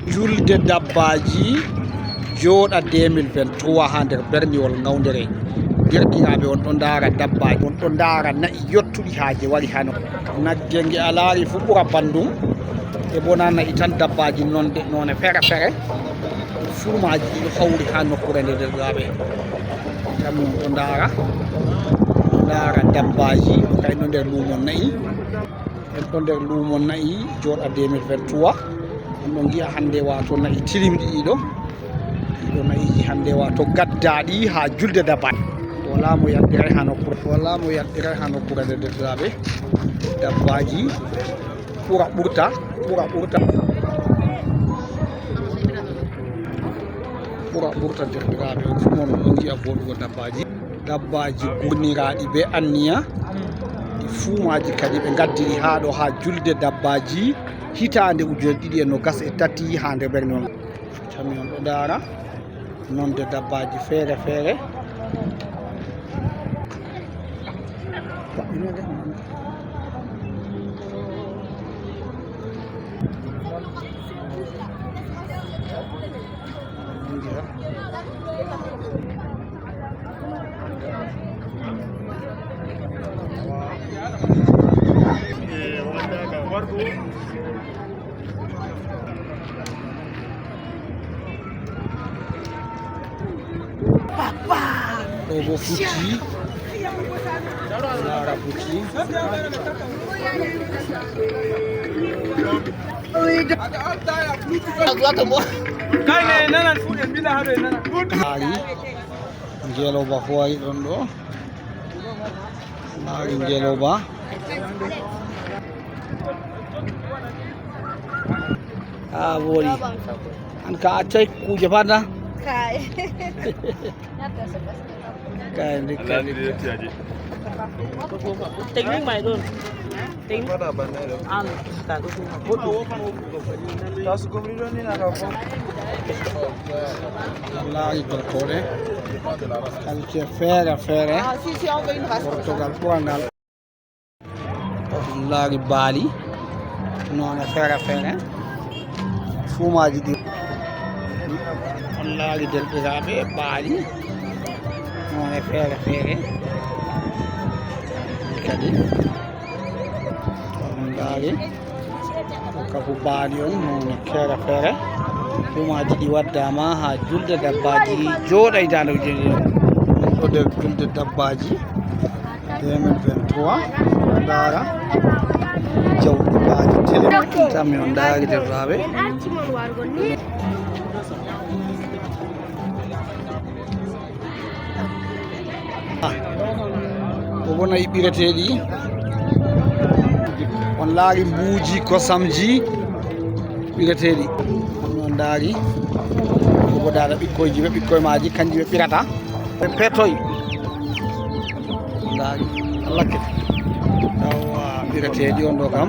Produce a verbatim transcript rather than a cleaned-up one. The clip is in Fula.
Julde dabbaaji jooɗa deux mille vingt-trois haa nder berniwol Ngawdere. Derɗiraaɓe, on ɗo ndaara dabbaaji, on ɗo ndaara na'i yottuɗi haaje wari haa nokku. Nagge nge a laari fuu ɓura banndum, e bona na'i tan, dabbaaji nonde, noone feere-feere. Furmaaji ɗiɗo hawri haa nokkuure nde, derɗiraaɓe. Kam on ɗo ndaara, ndaara dabbaaji, kay no nder luumo na'i. En ɗo nder luumo na'i jooɗa deux mille vingt-trois. On ɗo ngi'a hannde, waato na'i tilimɗi ɗiɗo. Ɗiɗo na'iiji hannde, waato gaddaaɗi haa julde dabbaaji. Walaa mo yaltiray haa nokkuure, walaa mo yaltiray haa nokkuure nde, derɗiraaɓe. Dabbaaji ɓura ɓurta, ɓura ɓurta. Ɓura ɓurta, derɗiraaɓe. On fuu mon on ngi'a vooɗugo dabbaaji. Dabbaaji gurniraaɗi bee anniya, ɗi fuumaaji kadi ɓe ngaddiri haa ɗo, haa julde dabbaaji hitaande ujunere ɗiɗi e noogas e tati haa nder ɓernde on. Cami on ɗo ndaara nonde dabbaaji feere feere. Ɗo bo futti. Laara futti. Kay ne nanan fu ɗe mbila haɗo e nanan. Laari ngeloba fu wari ɗon ɗo. Laari ngeloba. Haa wooɗi. An ka accay kuuje fada. Kay. Kay, ndikka, ndikka. Technique may ɗon. Technique. An, ka ɗo. Laari gortooɗe. Qualité feere feere. Gortogal ɓurangal. On laari baali, noone feere feere, fuumaaji ɗi. On laari, derɗiraaɓe, baali, noone feere feere. Kadi, on laari, kafu baali on, noone feere feere. Fuumaaji ɗi waddaama haa julde dabbaaji jooɗa hitaande ujunere. On ɗo nder julde dabbaaji. Deux mille vingt-trois, ndaara jawdi baaji tele. Tan mi on ndaari, derɗiraaɓe. Ah, o wona e ɓireteeɗi. On laari mbuuji, kosamji. Ɓireteeɗi. On ndaari, ko bo daada ɓikkoyji ɓe, ɓikkoy maaji, kanji ɓe ɓirata. Ɓe petoy. Ndaari, Allah ke. Yawwa, ɓireteeɗi on ɗo kam.